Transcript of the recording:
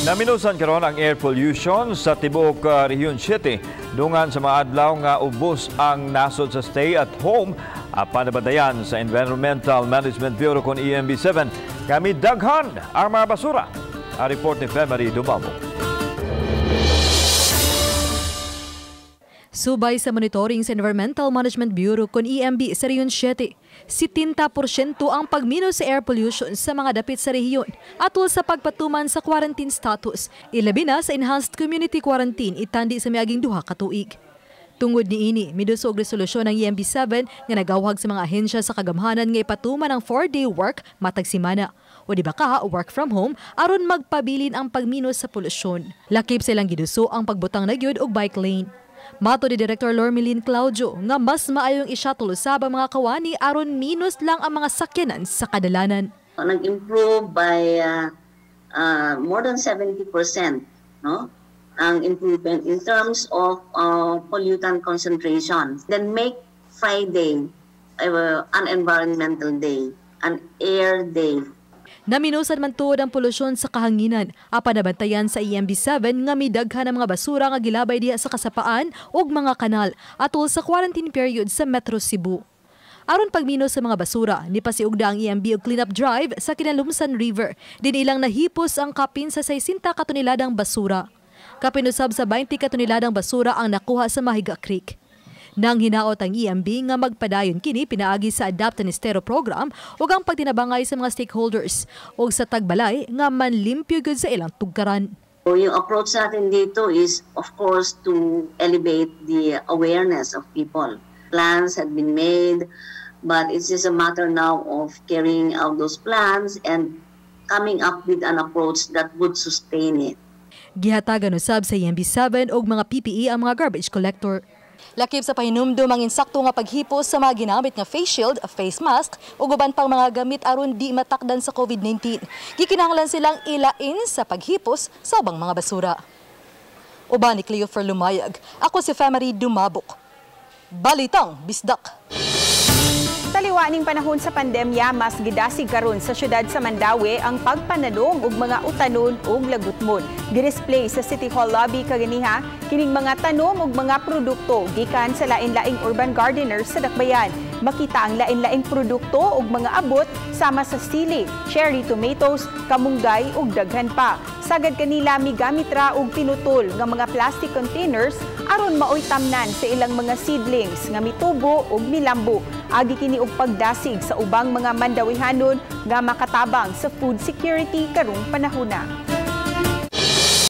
Naminusan karon ang air pollution sa tibuok Rehiyon 7 dungan sa mga adlaw nga ubos ang nasod sa stay at home, apan nabantayan sa Environmental Management Bureau kon EMB 7 kami daghan ang mga basura. Ang report ni Femery Dumabo. Subay sa monitoring sa Environmental Management Bureau kon EMB sa Rehiyon 7, 70% ang pagminus sa air pollution sa mga dapit sa rehiyon atol sa pagpatuman sa quarantine status, ilabi na sa enhanced community quarantine itandi sa miaging 2 ka tuig. Tungod niini, miduso og resolusyon ang EMB 7 nga nagawhag sa mga ahensya sa kagamhanan nga ipatuman ang 4-day work matag simana o di ba ka work from home aron magpabilin ang pagminus sa polusyon. Lakip sa ilang giduso ang pagbutang na gyud og bike lane. Mato ni Director Lormelin Claudio nga mas maayong i-shuttle usab ang mga kawani aron minus lang ang mga sakyanan sa kadalanan. Nag-improve by more than 70%, no? Ang improvement in terms of pollutant concentration. Then make Friday an environmental day, an air day. Naminusan man tuod ang polusyon sa kahanginan. Apan nabantayan sa EMB 7 nga midaghan ang mga basura nga gilabay diha sa kasapaan ug mga kanal atol sa quarantine period sa Metro Cebu. Aron pagminos sa mga basura, nipasiugda ang EMB og cleanup drive sa Kinalumsan River. Din ilang nahipos ang kapin sa 60 ka toneladang basura. Kapin usab sa 20 ka toneladang basura ang nakuha sa Mahiga Creek. Nang hinaot ang EMB nga magpadayon kini pinaagi sa Adapt an Estero program ug ang pagtinabangay sa mga stakeholders ug sa tagbalay nga manlimpyo gyud sa ilang tugkaran. So yung approach natin dito is, of course, to elevate the awareness of people. Plans have been made, but it's just a matter now of carrying out those plans and coming up with an approach that would sustain it. Gihatagan usab sa EMB 7 og mga PPE ang mga garbage collector. Lakip sa pahinumdum ang insakto nga paghipos sa mga ginamit nga face shield, face mask ug uban pang mga gamit aron di matakdan sa COVID-19. Gikinahanglan silang ilain sa paghipos sa ubang mga basura. Uban ni Cleofer Lumayag, ako si Femery Dumabok. Balitang Bisdak. Taliwa ning panahon sa pandemya, mas gidasig karon sa syudad sa Mandaue ang pagpananom og mga utanon ug lagutmon. Gidisplay sa City Hall lobby kaganiha kining mga tanom ug mga produkto gikan sa lain-laing urban gardeners sa Dakbayan. Makita ang lain-laing produkto ug mga abot sama sa sili, cherry tomatoes, kamunggay ug daghan pa. Sagad kanila, migamit ra og pinutol nga mga plastic containers aron maoy tamnan sa ilang mga seedlings nga mitubo ug milambo. Agi kini og pagdasig sa ubang mga Mandawihanon nga makatabang sa food security karong panahona.